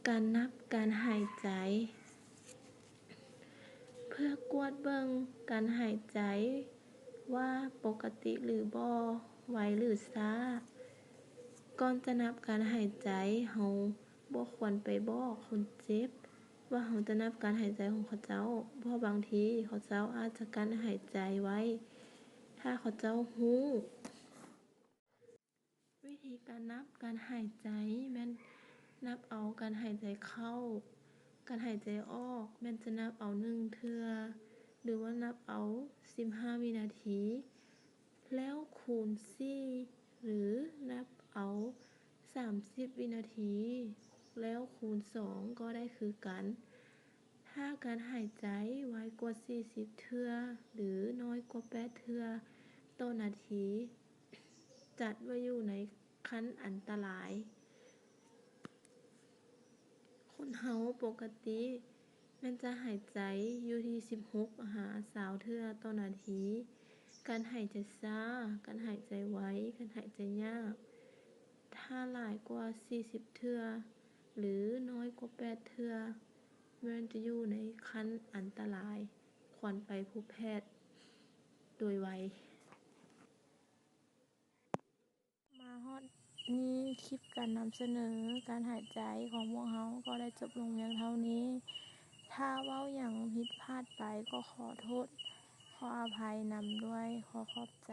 ການນັບການຫາຍໃຈ. ເພື່ອກວດເບິ່ງການຫາຍໃຈວ່າປົກກະຕິຫຼືບໍ່, ໄວຫຼືຊ້າ, ກ່ອນຈະນັບການຫາຍໃຈ, ເຮົາບໍ່ຄວນໄປບອກຄົນເຈັບວ່າເຮົາຈະນັບການຫາຍໃຈຂອງເຂົາເຈົ້າ, ເພາະບາງທີເຂົາເຈົ້າອາດຈະກັ້ນຫາຍໃຈໄວ້. ຖ້າເຂົາເຈົ້າຮູ້ ວິທີການນັບການຫາຍໃຈແມ່ນນັບເອົາການຫາຍໃຈເຂົ້າ, ການຫາຍໃຈອອກແມ່ນຈະນັບເອົາໜຶ່ງເທື່ອ ຫຼືວ່ານັບເອົາສິບຫ້າວິນາທີ ແລ້ວຄູນສີ່ ຫຼືນັບເອົາສາມສິບວິນາທີ ແລ້ວຄູນສອງກໍໄດ້ຄືກັນ. ຖ້າການຫາຍໃຈໄວກວ່າສີ່ສິບເທື່ອ ຫຼື ນ້ອຍກວ່າແປດເທື່ອຕໍ່ນາທີ, ຈັດວ່າຢູ່ໃນຂັ້ນອັນຕະລາຍ. ຄົນເຮົາປົກກະຕິແມ່ນຈະຫາຍໃຈຢູ່ທີ່ສິບຫົກຫາຊາວເທື່ອຕໍ່ນາທີ. ການຫາຍໃຈຊ້າ, ການຫາຍໃຈໄວ, ການຫາຍໃຈຍາກ, ຖ້າຫຼາຍກວ່າສີ່ສິບເທື່ອ ຫຼື ນ້ອຍກວ່າແປດເທື່ອ, ແມ່ນຈະຢູ່ໃນຂັ້ນອັນຕະລາຍ, ຄວນໄປພົບແພດໂດຍໄວ. ມາຮອດນີ້, ຄລິບການນຳສະເໜີການຫາຍໃຈຂອງພວກເຮົາກໍໄດ້ຈົບລົງພຽງເທົ່ານີ້. ຖ້າເວົ້າຫຍັງຜິດພາດໄປກໍຂໍໂທດ, ຂໍອະໄພນຳດ້ວຍ. ຂໍຂອບໃຈ.